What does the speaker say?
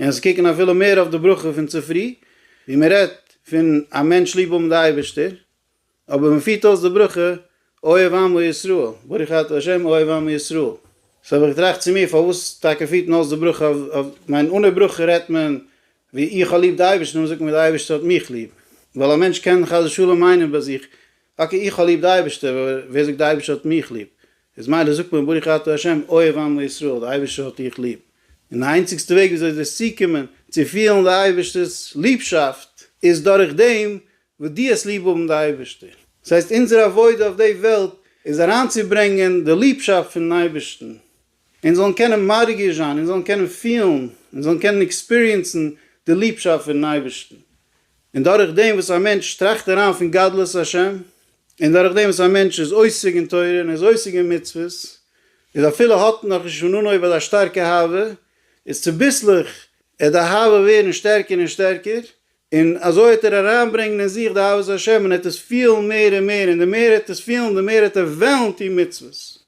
און עס קוקן אפילו מער אויף די ברכה פון צופרי, ווי מען רעדט פון א מענטש ליב האבן די אייבערשטער, אבער מען פירט אויס די ברכה אוהב עמו ישראל, ברוך אתה ה' אוהב עמו ישראל. so האב איך געטראכט צו מיר פארוואס טאקע פירט מען אויס די ברכה אויף, מיין אנע ברכה רעדט מען ווי איך האב ליב די אייבערשטן, און זאגט מען ווי די אייבערשטער האט מיך ליב, ווייל א מענטש קען חס ושלום מיינען ביי זיך, okay איך האב ליב די אייבערשטער, אבער ווער זאגט די אייבערשטער האט מיך ליב? איז מילא זאגט מען ברוך אתה ה' אוהב עמו ישראל, די אייבערשטער האט דיך ליב. און די איינציגסטע וועג וויאזוי דאס צוקומען צו פילן די אייבערשטער'ס ליבשאפט איז דורך דעם וואס דו האסט ליב האבן די אייבערשטער. דאס הייסט אונזער עבודה אויף די וועלט איז אריינצוברענגען די ליבשאפט פונעם אייבערשטן, אונז זאלן קענען מרגיש זיין, אונז זאלן קענען פילן, אונז זאלן קענען experience ן די ליבשאפט פונעם אייבערשטן. און דורך דעם וואס א מענטש טראכט אריין פון גדלות השם, און דורך דעם וואס א מענטש איז עוסק אין תורה און איז עוסק אין מצוות, איז אפילו האט נאך נישט פון אנהויב אזא שטארקע אהבה, איז צוביסלעך עט די אהבה ווערן שטערקער און שטערקער, און אזוי וועט ער אריינברענגן אין זיך די אהבת השם און ער וועט עס פילן מער און מער, און די מער ער וועט עס פילן די מער וועט ער וועלן טון מצוות.